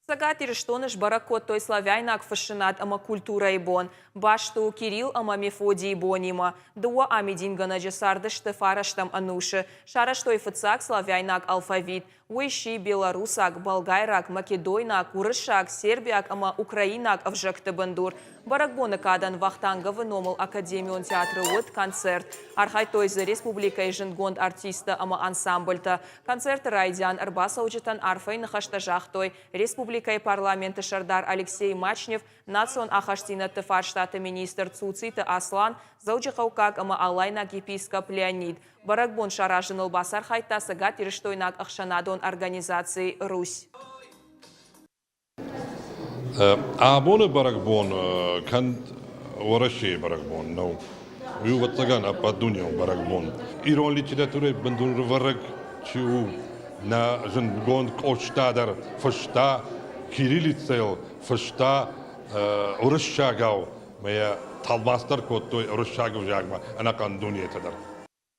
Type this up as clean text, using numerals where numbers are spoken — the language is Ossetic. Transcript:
Цӕгат Ирыстоны сбӕрӕг кодтой славяйнаг фыссынад ӕмӕ культурӕйы бон. Баст у Кирилл ӕмӕ Мефодийы бонимӕ. Дыууӕ амидингӕнӕджы цардысты фарӕстӕм ӕнусы. Сарӕзтой фыццаг славяйнаг алфавит. Уый сси белорусаг, болгайраг, македойнаг, уырыссаг, сербиаг ӕмӕ украинаг ӕвзӕгты бындур. Бӕрӕгбоны кадӕн Вахтанговы номыл академион театры уыд концерт. Архайдтой дзы республикӕйы зындгонд артисттӕ ӕмӕ ансамбльтӕ. Концерты райдиан ӕрбацӕуджытӕн арфӕйы ныхӕстӕ загътой республикӕйы парламенты сӕрдар Алексей Мачнев, национ ахастдзинӕдты фарстаты министр Цуциты Аслан, Дзӕуджыхъӕуккаг ӕмӕ Алайнаг епископ Леонид. Бӕрӕгбон саразыныл бацархайдта цӕгатирыстойнаг ӕхсӕнадон организаци «Русь». Абоны бӕрӕгбон канд Уӕрӕсейы бӕрӕгбон нӕу. Уый у, ӕвӕццӕгӕн, ӕппӕтдунеон бӕрӕгбон. Ирон литературӕйы бындурӕвӕрӕг чи у, нӕ зындгонд Къоста дӕр фыста кириллицӕйыл, фыста уырыссагау, ӕмӕ йӕ тӕлмац дӕр кодтой уырыссаг ӕвзагмӕ ӕнӕхъӕн дунетӕ дӕр.